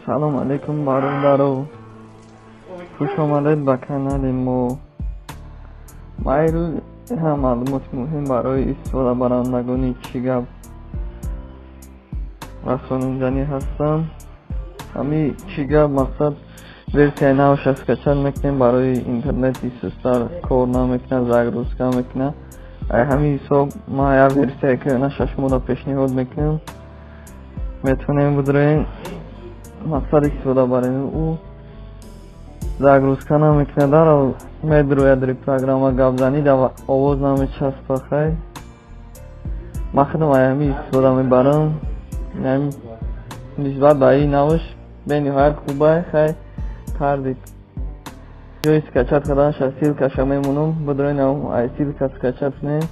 Салом алейкум, бародаро, хуш омадед ба канали мо. Ма ирӯз ҳам маълумоти муҳим барои истифодабарандагони «Чӣ гап» расониданӣ ҳастам. Ҳами «Чӣ гап», мақсад, версияи навша скачать мекунем, барои интернети сустар кор намекунад, загрузка мекунад. Ай ҳамин ҳисоб ман як версияи кӯҳнаша шуморо пешниҳод мекунам, метавонем бидроем, мақсад, истифода барем. Ӯ загрузка намекунад, дарҳол медрояд программа, гапзанӣ да овоз намечаспа. Хай, ман худам ай ҳамин истифода мебарам, нисбат ба ин навш бениҳоят хубай. Хай, тарзи ҷои скачать карданаша ссылкаша мемонам, бидроен, ай ссылка скачать кунем.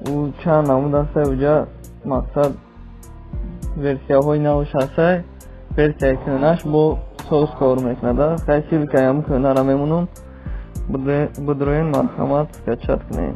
Ӯ чанд намуд ҳастай уҷа, мақсад, версияҳои навш ҳастай, версияи кӯҳнаш бо соз кор мекунад. Хай, ссылкаи ҳамн кӯҳнаро мемонам, бидроен, марҳамат, скачать кунем.